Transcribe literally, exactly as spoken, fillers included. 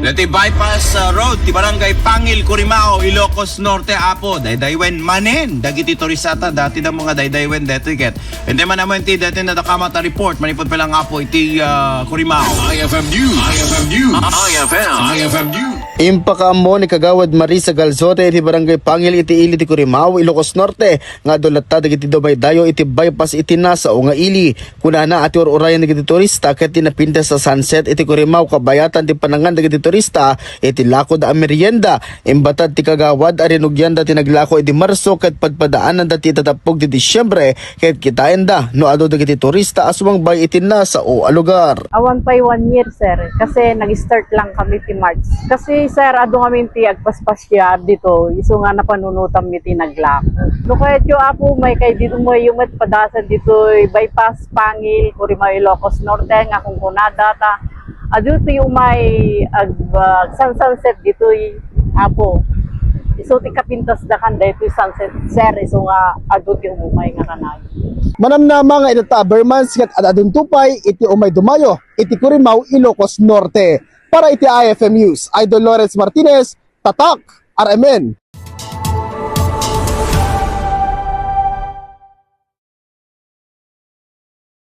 Dati bypass uh, road ti barangay Pangil, Curimao, Ilocos Norte, Apo. Daydaywen manen dagiti turistata, dati da mga daydaywen detoy ket. Indi man ammo ti dati nadakamat a report manipud pala nga Apo iti uh, Curimao. I F M News. I F M News. I F M. I F M News. Impakaammo ni Kagawad Marisa Galzote iti barangay Pangil iti ili ti Curimao, Ilocos Norte, nga adu latta dagiti dumaydayo iti bypass iti nasao nga ili. Kunana a ti ur-urayan dagiti turista ket ti napintas a sunset iti Curimao kabayatan ti panangan dagiti turista iti lakoda a merienda. Imbatad ti kagawad a rinugianda ti naglako idi Marso ket padpadaananda ti itatappog ti Disyembre ket kitaenda no adu dagiti turista a sumangbay iti nasao a lugar. Awan pay one year, sir, kasi nag-start lang kami ti March. Kasi, sir, adu ngamin ti agpaspas Siya dito, isu nga napanunutan mi ti naglako. No kayatyo, Apo, may kay dito mo yung met padasan dito, bypass, Pangil, Curimao, Ilocos Norte, nga kung kunada ta, adu ti umay ag, ag sunset dito, Apo. Isu ti kapintas da kan dito sunset, sir, isu nga adu ti umay nga kanay. Manamnama nga itatta a Burmans ket ad-adun tupay iti umay dumayo iti Curimao, Ilocos Norte. Para iti I F M News, Idol Lawrence Martinez, Tatak, R M N.